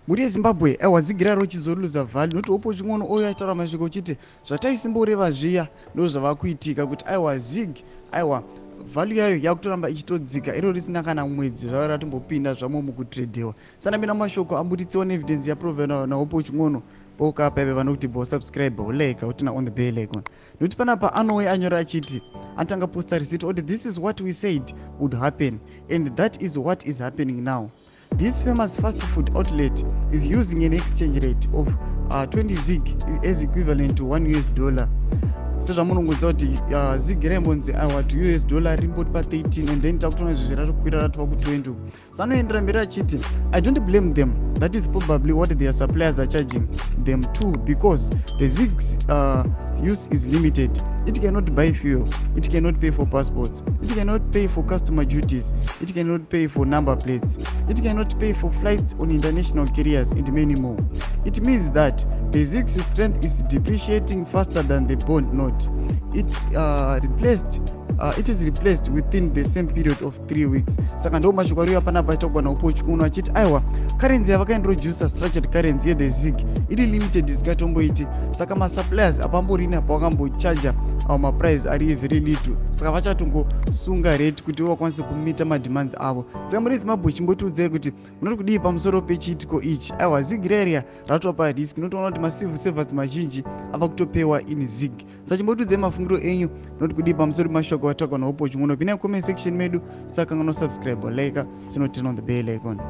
Mhuri yeZimbabwe, aiwa, ZiG rochizoluza value, nokuti Hopewell Chin'ono oyo aitaura mashoko uchiti zvataisimboreva zviya ndo zvava kuitika, kuti aiwa, ZiG, aiwa, value yayo yakutoramba ichitodzika, iro risina kana mwedzi zvava ratombopinda zvamo mukutredhewa. Sanambina mashoko amburitsiwa neevidence yaprovida naHopewell Chin'ono poukapa ive vanokuti bo subscribe, ulike, uturn on the bell icon, nokuti panapa anouya anyora achiti anotanga posta receipt oti, "This is what we said would happen and that is what is happening now. This famous fast food outlet is using an exchange rate of 20 ZiG as equivalent to 1 US dollar." Sezvamunongoziva kuti ZiG raimbonzi aiwa to US dollar rimboti pa13 and then takutoona izvozvi ratokwira ratova ku20. Sanoendera mberi achiti, "I don't blame them. That is probably what their suppliers are charging them too, because the ZiG's use is limited. It cannot buy fuel, it cannot pay for passports, it cannot pay for customer duties, it cannot pay for number plates, it cannot pay for flights on international carriers and many more. It means that the ZiG's strength is depreciating faster than the bond note it is replaced within the same period of 3 weeks." Saka ndo mashoko ariyo panapa achitagwa naHopewell Chin'ono achiti aiwa, currency yavakaintroduca, structured currency yethe ZiG, iri limited, isingatomboiti. Saka masuppliers apamborini apa vakambochaja awo maprice ari very little, saka vachatongosunga rate kuti vakwanise kumeeta mademands avo. Saka muri Zimbabwe, chimbotiudzai kuti munoti kudii pamusoro pechiitiko ichi. Aiwa, ZiG reria ratova parisk. Inotoona kuti macivil servants mazhinji ava kutopewa in ZiG. Saka chimbotiudzai mafungiro enyu, munoti kudii pamusoro pemashoko ataurwa naHopewell Chin'ono? Pinai comment section medu. Saka nganosubscribe, like, tinoturn on the bell icon.